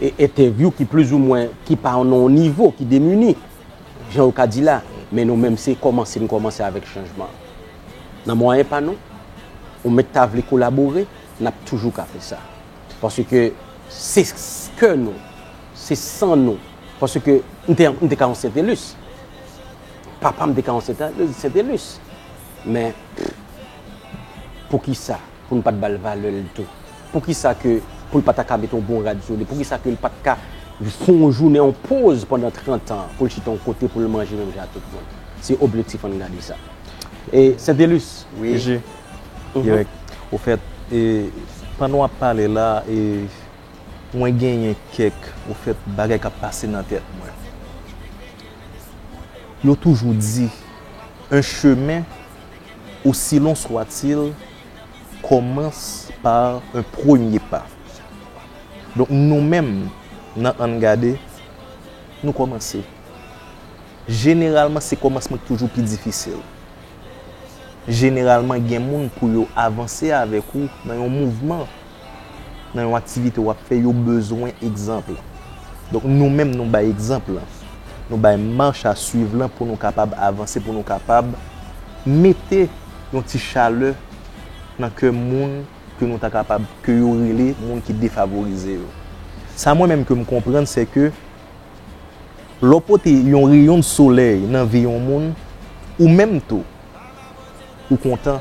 e entèvyou ki plizoumwen, ki pa nan yon nivo, ki demini, jan yo ka di la. Men nou menm, se kòmanse n kòmanse avèk chanjman. Nan mwayen pa nou, ou mèt ta vle kolabore, n ap toujou ka fè sa. Paske se kè nou, se san nou. Paske m te, m te ka yon Saintelus. Papa m te ka yon Saintelus. Men, poukisa pou n pa t ba l valè l tou? Poukisa ke pou l pa ta ka mete yon bon rad sou li? Poukisa ke l pa t ka fè yon jounen, yon poz pandan trant an pou l chita yon kote pou l manje menm jan ak tout moun? Se objektif Ann Gade sa. E Saintelus, Wi. J. Y. Ofèt, e, pandan w ap pale la, e, mwen genyen kèk, ofèt, bagay k ap pase nan tèt mwen. Yo toujou di, un chemin, aussi long soit-il, commence par un premier pas. Donk, nou menm, nan Ann Gade, nou kòmanse. Jeneralman, se kòmansman ki toujou pi difisil. Jeneralman, gen moun pou yo avanse avèk ou nan yon mouvman, nan yon aktivite w ap fè, yo bezwen egzanp. Donk, nou menm, nou bay egzanp lan. Nou bay mach a swiv lan pou nou kapab avanse, pou nou kapab mete yon ti chalè nan kè moun ke nou ta kapab, ke yo rele moun ki defavorize yo. Sa mwen menm ke m konprann, se ke lè w pote yon reyon de solèy nan vi yon moun, ou menm tou, ou kontan.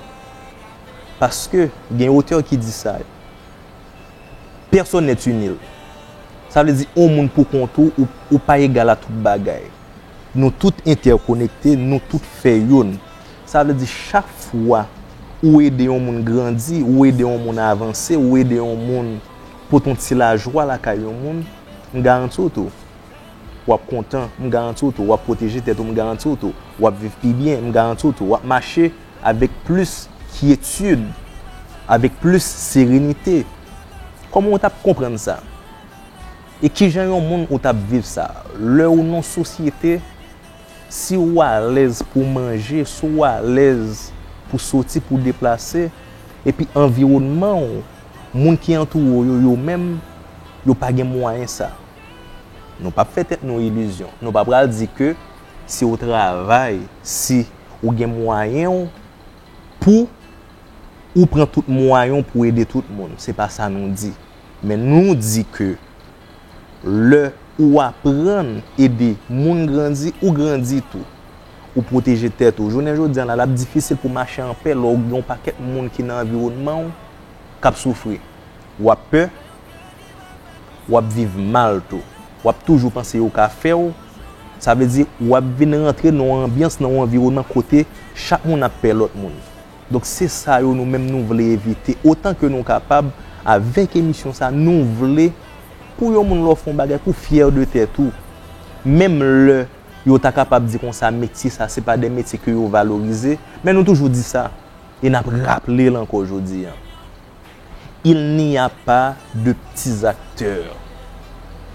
Paske gen otè ki di sa, personne n'est inutile. Sa vle di, yon moun pou kont ou, ou, ou pa egal a tout bagay. Nou tout entèkonekte, nou tout fè youn. Sa vle di, chak fwa ou ede yon moun grandi, ou ede yon moun avanse, ou ede yon moun pote yon ti lajwa lakay yon moun, m garanti w tou, w ap kontan, m garanti w tou, w ap pwoteje tèt ou, m garanti w tou, w ap viv pi byen, m garanti w tou, w ap mache avèk plis kyetid, avèk plis serenite. Kòman w t ap konprann sa? E kijan yon moun ou t ap viv sa? Lè ou nan sosyete, si ou alèz pou manje, si ou alèz pou soti, pou deplase, epi anviwònman w, moun ki antoure w yo, yo menm, yo pa gen mwayen sa. Nou p ap fè tèt nou ilizyon. Nou pa pral di ke si ou travay, si ou gen mwayen w pou ou pran tout mwayen w pou ede tout moun. Se pa sa nou di. Men nou di ke lè ou aprann ede moun grandi, ou grandi tou. Ou pwoteje tèt ou. Jounen jodi a la, l ap difisil pou mache anpè lè w gen yon pakèt moun ki nan anviwònman w k ap soufri. W ap pè, w ap viv mal tou. W ap toujou panse yo ka fè w. Sa vle di, w ap vin rantre nan yon anbyans, nan yon anviwònman kote chak moun ap pè lòt moun. Donk, se sa yo nou menm nou vle evite. Otan ke nou kapab, avèk emisyon sa, nou vle pou yon moun lè w fè yon bagay, pou w fyè de tèt ou. Menm lè yo ta kapab di konsa, metye sa, se pa de metye ke yo valorize, men nou toujou di sa, e n ap raple l ankò jodi a. Il n'y a pas de petits acteurs.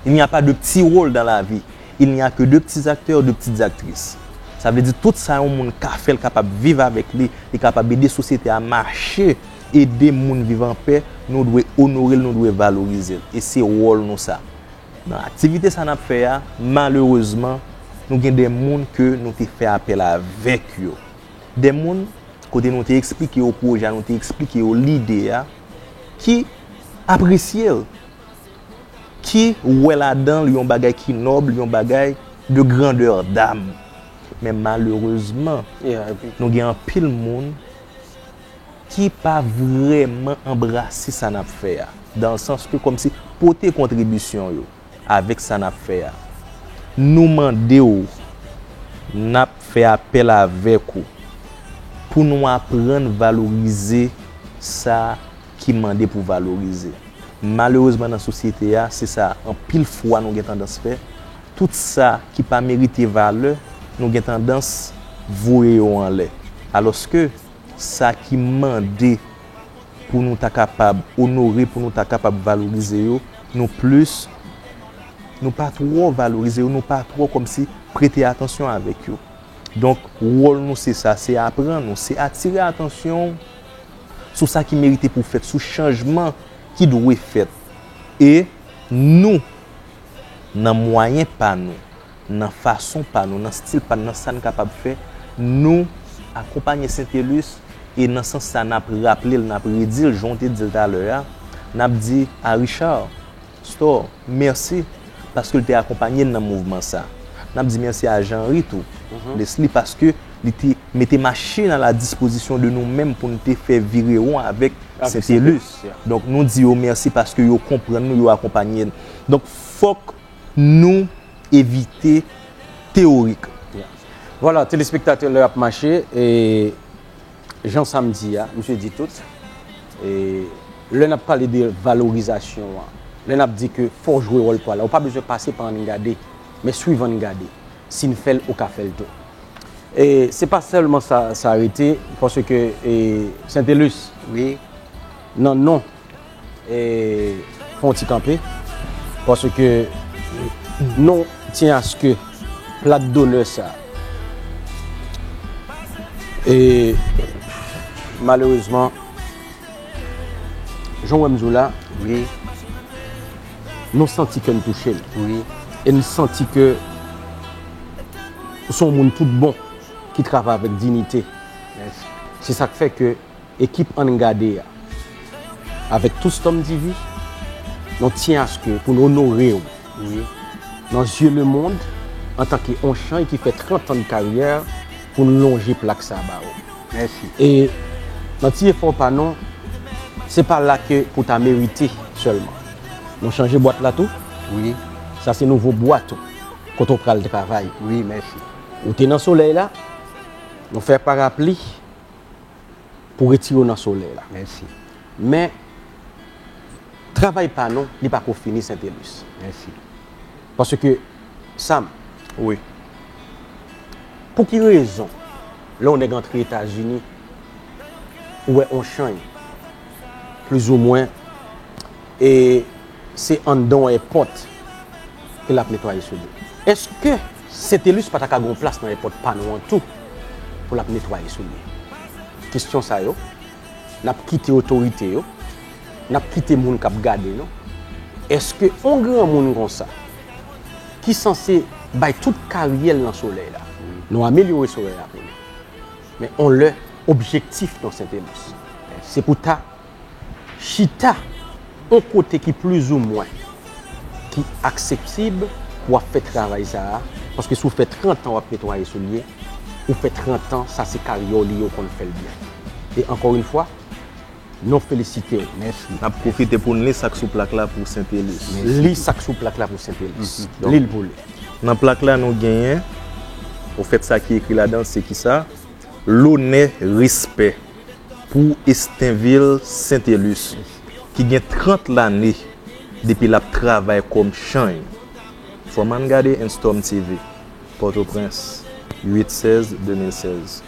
Il n'y a pas de petits rôles dans la vie. Il n'y a que de petits acteurs, de petites actrices. Sa vle di tout sa yon moun ka fè, l kapab viv avèk li, li kapab ede sosyete a mache, ede moun viv anpè, nou dwe onore l, nou dwe valorize l. E se wòl nou sa. Nan aktivite sa n ap fè a, malerezman, nou gen de moun ke nou te fè apèl avèk yo. De moun kote nou te eksplike yo pwojè a, nou te eksplike yo lide a, ki apresye l, ki wè ladan l yon bagay ki nòb, yon bagay de grandeur d'âme. Men malerezman, nou gen anpil moun ki pa vrèman anbrase sa n ap fè a. Dan sans ke kòmsi pote kontribisyon yo avèk sa n ap fè a. Nou mande w, n ap fè apèl avèk ou pou nou aprann valorize sa ki mande pou valorize. Malerezman, nan sosyete a, se sa anpil fwa nou gen tandans fè. Tout sa ki pa merite valè, nou gen tandans voye yo anlè. Alòske, sa ki mande pou nou ta kapab onore, pou nou ta kapab valorize yo, nou plis, nou pa twò valorize yo, nou pa twò kòmsi prete atansyon avèk yo. Donk, wòl nou se sa, se aprann ou, se atire atansyon w sou sa ki merite pou fèt, sou chanjman ki dwe fèt. E nou, nan mwayen pa nou, nan fason pa nou, nan stil pa n, nan sa n kapab fè, nou akonpanye Saintelus, e nan sans sa, n ap raple l, n ap redi l, jan w te di l talè a, n ap di a Richard Store, mèsi, paske l te akonpanye n nan mouvman sa. N ap di mèsi a Jean Henry tou, Leslie, paske li te mete machin a la dispozisyon de nou menm pou n te fè virewon avèk Saintelus. Donk, nou di yo mèsi paske yo konprann nou, yo akonpanye n. Donk, fòk nou evite teyorik. Vwala, telespektatè, lè ap mache, e jan sa m di a, misye di tout. E lè n ap pale de valorizasyon an, lè n ap di ke fò w jwe wòl pa w la, ou pa bezwen pase pa Ann Gade, men swiv Ann Gade. Si n fè l, ou ka fè l tou. E se pa sèlman sa, sa rete, paske, e, Saintelus, wi, nan non, e, fè yon ti kanpe, paske nou tyen aske plat donè sa, e, malerezman, jan w wè m di w la, wi, nou santi ke n touche l. Wi. E n santi ke w se yon moun tout bon ki travay avèk diyite. Mèsi. Se sa k fè ke, ekip Ann Gade a, avèk tout Storm T V, nou tyen aske pou n onore w nan zye lemonn antanke on chanj ki fè trant an de karyè pou n lonje plak sa ba ou. Mèsi. E nan ti efò pa nou, se pa la ke pou ta merite sèlman. Nou chanje bwat la tou. Wi. Sa se nouvo bwat ou, kote w pral travay. Wi, mèsi. Ou te nan solèy la, nou fè parapli pou retire w nan solèy la. Mèsi. Men, travay pa nou, li pako fini Sentelus. Mèsi. Paske, Sam, wi, pou ki rezon, lè yon nèg antre Etazini, ou wè on chanj, plizoumwen, e se anndan yon èpòt ke l ap netwaye soulye? Èske Sentelus pa ta ka gen yon plas nan èpòt pa nou an tou pou l ap netwaye soulye? Kesyon sa yo, n ap kite otorite yo, n ap kite moun k ap gade nou. Èske on granmoun konsa, ki sanse bay tout karyè l nan solèy la, nou amelyore solèy la pou li, men on lè objektif nou Sentelus, se pou ta chita on kote ki plizoumwen ki akseptib pou w ap fè travay sa a, paske si w fè trant an w ap netwaye soulye, ou fè trant an, sa se karyè w li ye, w konn fè l byen. E ankò yon fwa, nou felisite w. Mèsi. N ap pwofite pou n li sa k sou plak la pou Sentelus. Mèsi. Li sa k sou plak la pou Sentelus. Mhm. Donk, li l pou li. Nan plak la, nou genyen, ofèt, sa ki ekri ladan l, se ki sa? Lonè, respè pou Estenvil Sentelus, ki gen trant lane depi l ap travay kòm chanj. Fòm Ann Gade and Storm T V, Pòtoprens, uit sèz de mil sèz.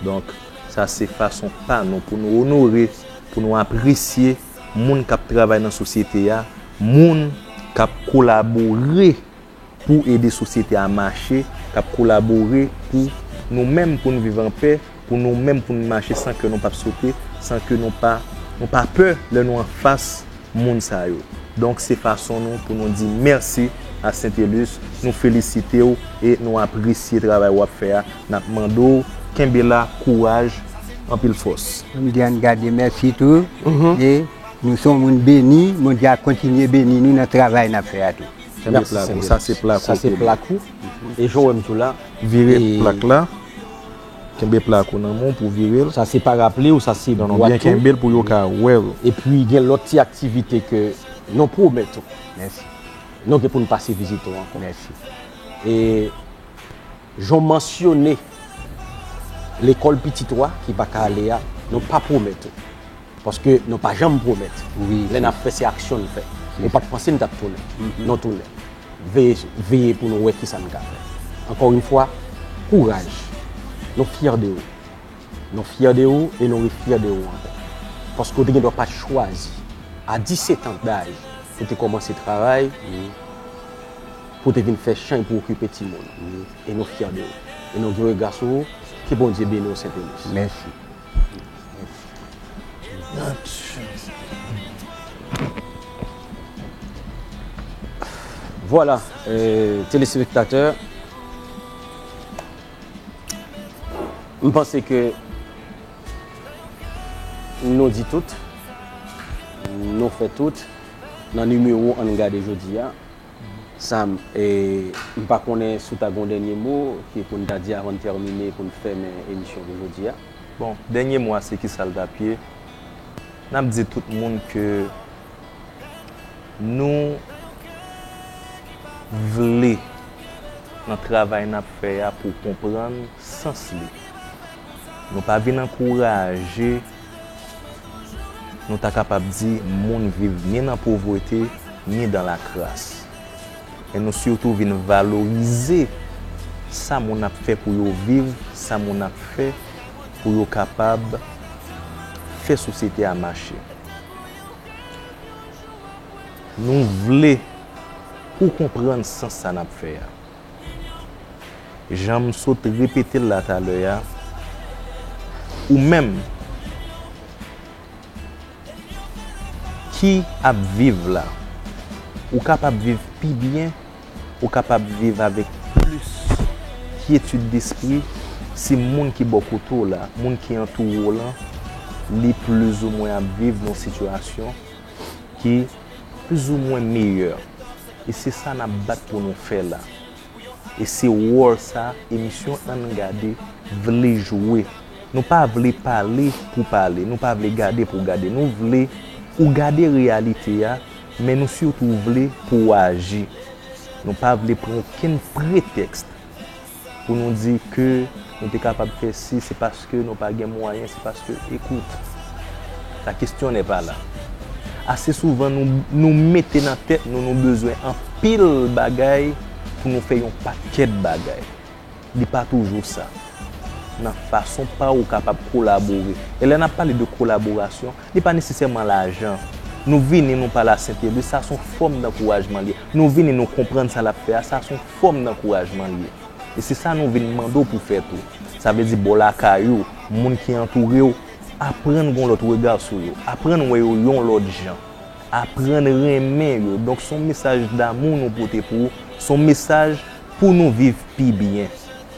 Donk, sa se fason pa nou pou nou onore, pou nou apresye moun k ap travay nan sosyete a, moun k ap kolabore pou ede sosyete a mache, k ap kolabore pou nou menm pou n viv anpè, pou nou menm pou n mache san ke nou p ap sote, san ke nou pa, nou pa pè lè nou anfas moun sa yo. Donk, se fason nou pou nou di mèsi a Sentelus, nou felisite w e nou apresye travay w ap fè a. N ap mande w kenbe la, kouraj, anpil fòs. Ann di Ann Gade mèsi tou. Mhm. E nou se yon moun beni, Bondye a kontinye beni nou nan travay n ap fè a tou. Kenbe plak ou. Sa se plak ou. Sa se plak ou. E jan w wè m tou la. Vire plak la. Kenbe plak ou nan men w pou vire l. Sa se parapli w, sa se bwat ou. Non, non, byen kenbe l pou yo ka wè l. Epi gen lòt ti aktivite ke nou pwomèt ou. Mèsi. Nou gen pou n pase vizite w ankò. Mèsi. E jan w mansyone lekòl pitit ou a ki pa ka ale a, nou pa pwomèt ou. Paske nou pa janm pwomèt. Wi, lè n ap fè, se aksyon n fè. Ou pa t panse n t ap tounen. Mhm. Nou tounen. Veye, veye pou nou wè kisa n ka fè. Ankò yon fwa, kouraj. Nou fyè de ou. Nou fyè de ou e nou refyè de ou ankò. Paske w te gen dwa pa t chwazi, a disèt an daj, pou w te kòmanse travay, pou w te vin fè chanj pou okipe timoun. E nou fyè de ou. E nou gen rega sou ou. Ke Bondye beni w, Sentelus. Mèsi. Vwala, euh, telespektatè, m panse ke nou di tout, nou fè tout nan nimewo Ann Gade jodi a. Sam, e, m pa konnen si w ta gen yon dènye mo ki pou n ta di avan n tèmine, pou n fèmen emisyon pou jodi a. Bon, dènye mo a se kisa l t ap ye? N ap di tout moun ke nou vle nan travay n ap fè a pou konprann sans li. Nou pa vin ankouraje, nou ta kapab di, moun viv ni nan povrete, ni dan lakras. Men nou sitou vin valorize sa moun ap fè pou yo viv, sa moun ap fè pou yo kapab fè sosyete a mache. Nou vle pou w konprann sans sa n ap fè a. Jan m sot repete l la talè a, ou menm ki ap viv la, ou kapab viv pi byen, ou kapab viv avèk plis kyetid despri si moun ki bò kote w la, moun ki antoure w lan, li plizoumwen ap viv yon sitiyasyon ki plizoumwen meyè. E se sa n ap bat pou nou fè la. E se wòl sa emisyon Ann Gade vle jwe. Nou pa vle pale pou pale, nou pa vle gade pou gade. Nou vle ou gade reyalite a, men nou sitou vle pou w aji. Nou pa vle pran okenn pretèks pou nou di ke nou te kapab fè si, se paske nou pa gen mwayen, se paske, écoute, la question n'est pas là. Ase souvan nou, nou mete nan tèt nou, nou bezwen anpil bagay pou nou fè yon pakèt bagay. Li pa toujou sa. Nan fason pa ou kapab kolabore. E lè n ap pale de kolaborasyon, li pa nesesèman lajan. Nou vini, nou pale a Senteliz, sa se yon fòm dankourajman li ye. Nou vini, nou konprann sa l ap fè a, sa se yon fòm dankourajman li ye. E se sa nou vin mande w pou fè tou. Sa vle di bò lakay ou, moun ki antoure w, aprann gen yon lòt rega sou yo. Aprann wè yo yon lòt jan. Aprann renmen yo. Donk, se yon mesaj damou nou pote pou ou. Se yon mesaj pou nou viv pi byen.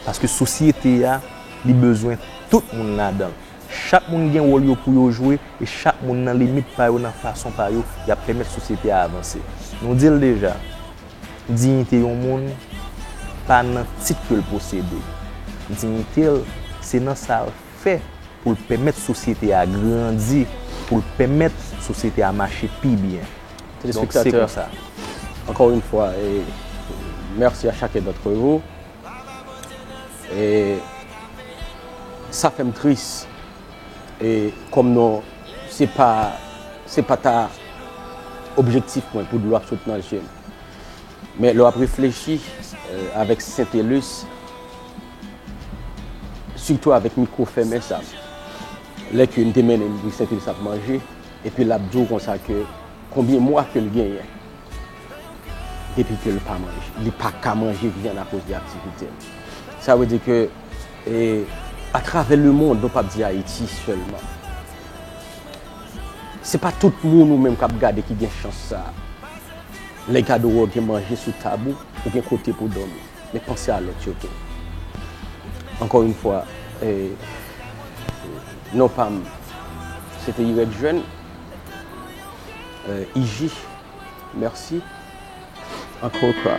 Paske sosyete a, li bezwen tout moun ladan l. Chak moun gen wòl yo pou yo jwe e chak moun nan limit pa yo, nan fason pa yo, y ap pèmèt sosyete a avanse. Nou di l deja, diyite yon moun pa nan tit ke l posede. Diyite l, se nan sa l fè pou l pèmèt sosyete a grandi, pou l pèmèt sosyete a mache pi byen. Donk, se konsa. Encore une fois, et merci à chacun d'entre vous. E sa fè m tris. E kòm non, se pa, se pa ta objektif mwen pou dlo ap sot nan je m. Men lè w ap reflechi, euh, avèk Saintelus, sitou avèk mikwo fèmen sa, lè ke m te mennen l pou Saintelus ap manje, epi l ap di w konsa ke konbyen mwa ke l genyen depi ke l pa manje. Li pa ka manje vyann akoz de aktivite l. Sa vle di ke, e, atravè lemonn, nou p ap di Ayiti sèlman, se pa tout moun ou menm k ap gade ki gen chans sa a. Lè gade w gen manje sou tab ou, ou gen kote pou w dòmi. Men panse a lòt yo tou. Encore une fois, e, non pa m, se te Irèk Jèn, e, I J, mèsi. Encore une fois.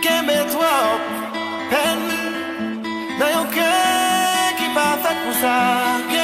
Kenbe twòp pèn nan yon kè ki pa fèt pou sa.